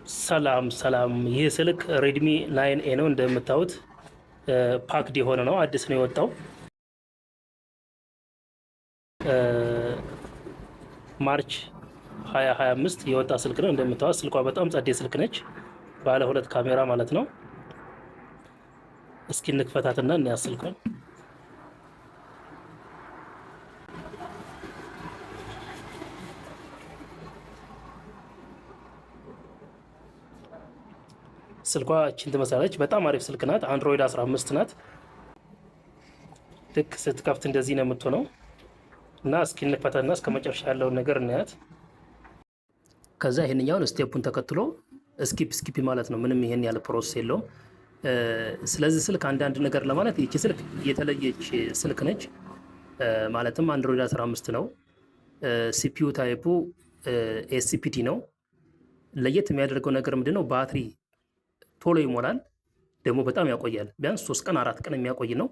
ሰላም ሰላም። ይህ ስልክ Redmi 9A ነው። እንደምታዩት packed የሆነ ነው፣ አዲስ ነው የወጣው። March 2025 የወጣ ስልክ ነው። እንደምታዩት ስልኳ በጣም ጸዴ ስልክ ነች። ባለ ሁለት ካሜራ ማለት ነው። እስኪ እንክፈታትና እንያዝ ስልኳን። ስልኳ እችን ትመስላለች። በጣም አሪፍ ስልክ ናት። Android 15 ናት። ልክ ስትከፍት እንደዚህ ነው የምትሆነው እና እስኪ እንክፈታትና እስከ መጨረሻ ያለውን ነገር እናያት። ከዛ ይሄንኛውን step ኡን ተከትሎ skip skip ማለት ነው። ምንም ይሄን ያለ process የለውም። ስለዚህ ስልክ አንዳንድ ነገር ለማለት ይቺ ስልክ የተለየች ስልክ ነች። ማለትም Android 15 ነው። CPU type ኡ ASPD ነው። ለየት የሚያደርገው ነገር ምንድነው? ባትሪ ቶሎ ይሞላል፣ ደግሞ በጣም ያቆያል። ቢያንስ 3 ቀን 4 ቀን የሚያቆይ ነው።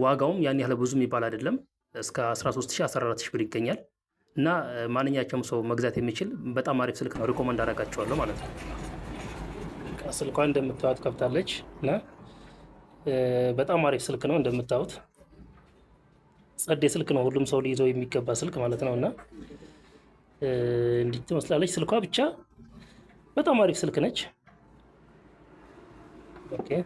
ዋጋውም ያን ያህል ብዙ የሚባል አይደለም። እስከ 13,000 14,000 ብር ይገኛል። እና ማንኛቸውም ሰው መግዛት የሚችል በጣም አሪፍ ስልክ ነው። Recommend አደርጋቸዋለሁ ማለት ነው። ስልኳ እንደምታዩት ከፍታለች እና በጣም አሪፍ ስልክ ነው። እንደምታዩት ጸዴ ስልክ ነው። ሁሉም ሰው ሊይዘው የሚገባ ስልክ ማለት ነው። እና እንዲህ ትመስላለች ስልኳ ብቻ በጣም አሪፍ ስልክ ነች። Okay፣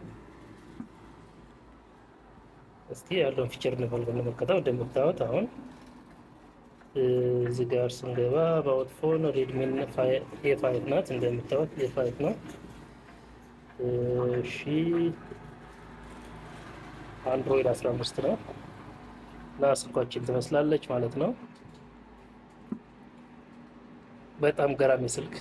እስኪ ያለውን feature እንመልከተው። እንደምታዩት አሁን እዚህ ጋር ስንገባ about phone Redmi A5 ናት። እንደምታዩት A5 ነው። እሺ፣ Android 15 ነው እና ስልኳችን ትመስላለች ማለት ነው። በጣም ገራሚ ስልክ።